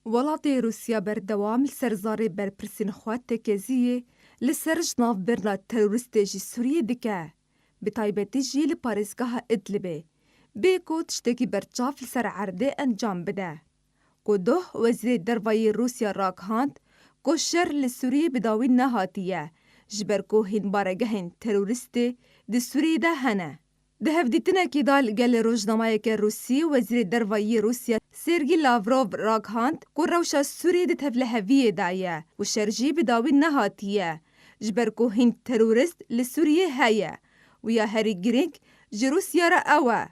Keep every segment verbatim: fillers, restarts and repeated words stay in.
Welatê Rûsya berdewam li ser zarê berpirsên xwe tekeziyê li ser ji navbirina teroristê ji Sûriyê dike, bi taybetî jî li parêzgeha Idlibê, bê ku tiştekî berçav li ser erdê encam bide. Ku doh Wezîrê Derva yê Rûsya ragihand ku şer li Sûriyê bi dawî nehatiye, ji ber ku hîn baregehên teroristê di Sûriyê de hene. Di hevdîtinekê de li gel rojnamayeke Rûsî, Wezîrê Derva yê Rûsya Sergî Lavrov ragihand ku rewşa Sûriyê di tevliheviyê de ye û şer jî bi dawî nehatiye, ji ber ku hîn terorist li Sûriyê heye û ya herî girîng ji Rûsya re ew e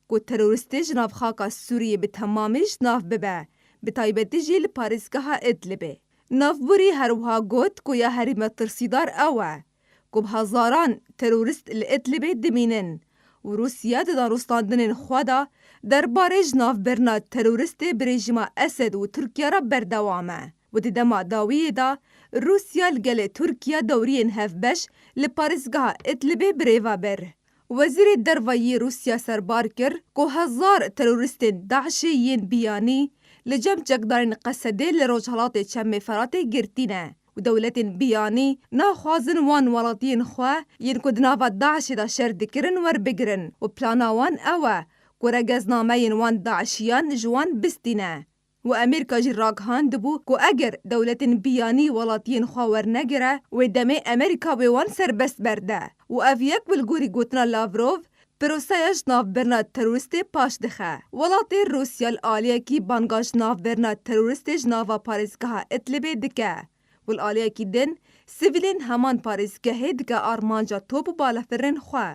ku teroristê ji nav xaka Sûriyê bi temamî ji nav bibe, bi taybetî jî li parêzgeha Idlibê. Navborî her wiha got ku ya herî metirsîdar ew e ku bi hezaran terorîst li Idlibê dimînin û Rûsya di danûstandinên xwe de derbarê ji nav birina teroristê bi rejîma Esed û Tirkiye re berdewam e û di dema dawiyê de Rûsya li gelê Tirkiye dewriyên hevbeş li parêzgeha Idlibê birêve bir. Wezîrê Derva yê Rûsya serbar kir ku hezar terorîstên DAIŞê yên biyanî li cem çekdarên Qesedê li rojhelatê Çemê Feratê girtî ne û dewletên biyanî naxwazin wan welatiyên xwe yên ku di nava DAIŞê de şer dikirin werbigirin û plana wan ew e ku regeznameyên wan DAIŞiyan ji wan bistîne. Û Amerîka jî ragihandibû ku eger dewletên biyanî welatiyên xwe wernegire, wê demê Amerîka wê wan serbest berde. Û ev yek bi li gorî gotina Lavrov, proseya ji navbirina terorîstê paş dixe. Welatê Rûsya li aliyekî banga ji navbirina terorîstê ji nava parêzgeha Idlibê dike û li aliyekî din sivîlên heman parêzgehê dike armanca top û balafirên xwe,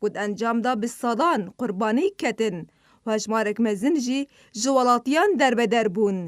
ku di encam de bi sedan qurbanî ketin û hejmarek mezin jî ji welatiyan derbeder bûn.